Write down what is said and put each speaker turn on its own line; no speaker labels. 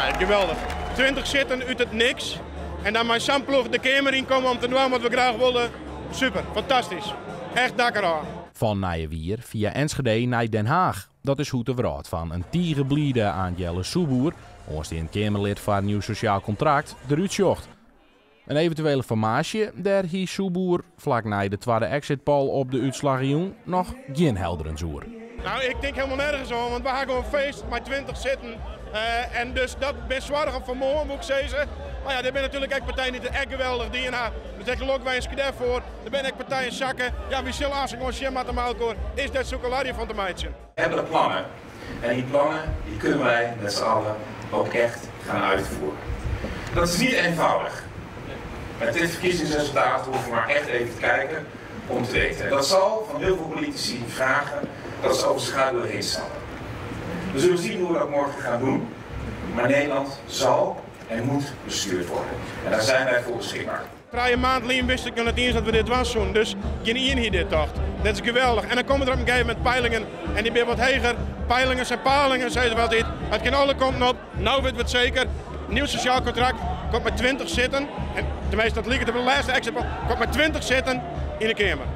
Ja, geweldich. 20 sitten út it niks. En dan mei sa'n ploech de Keamer ynkomme om te dwaan wat we graach wolle. Super, fantastysk. Echt dak derôf.
Fan Nijewier fia Enschede nei Den Haag. Dat is hoe't de wrâld fan in tige blide Aant Jelle Soepboer, oansteand Keamerlid foar Nieuw Sociaal Contract, derút sjocht. In eventuele formaasje, dêr hie Soepboer flak nei de twadde exit poll op de útslaggenjûn noch gjin helderens oer.
Nou, ik tink hielendal nergens oan, want we ha gewoan feest mei 20 sitten. En dus dat binne soargen foar moarn, woe ik sizze. Mar ja, der binne natuerlik ek partijen dy't it ek geweldich dien ha. Dus ek lokwinske dêrfoar. Der binne ek partijen sakke. Ja, wy sille aanst gewoan sjen moatte mei elkoar. Is dêr sûkelarje fan te meitsjen?
We hebben de plannen en die plannen die kunnen wij met z'n allen ook echt gaan uitvoeren. Dat is niet eenvoudig. Met dit verkiezingsresultaat hoeven we maar echt even te kijken om te weten. En dat zal van heel veel politici vragen dat ze over schaduw heen stappen. We zullen zien hoe we dat morgen gaan doen. Maar Nederland zal en moet bestuurd worden. En daar zijn wij voor beschikbaar.
3 maand lyn wist ik noch net iens dat we dit dwaan soene. Dus gjinien hie dit tocht. Dat is geweldich. En dan komme der op in gegeven momint peilingen en dy binne wat heger. Peilingen zijn palingen, sizze we altyd. It kin alle kanten op. No witte we it seker. Nieuw Sociaal Contract komt mei 20 sitten. En teminsten, dat liket op de lêste exit poll. Komt mei 20 sitten yn de Keamer.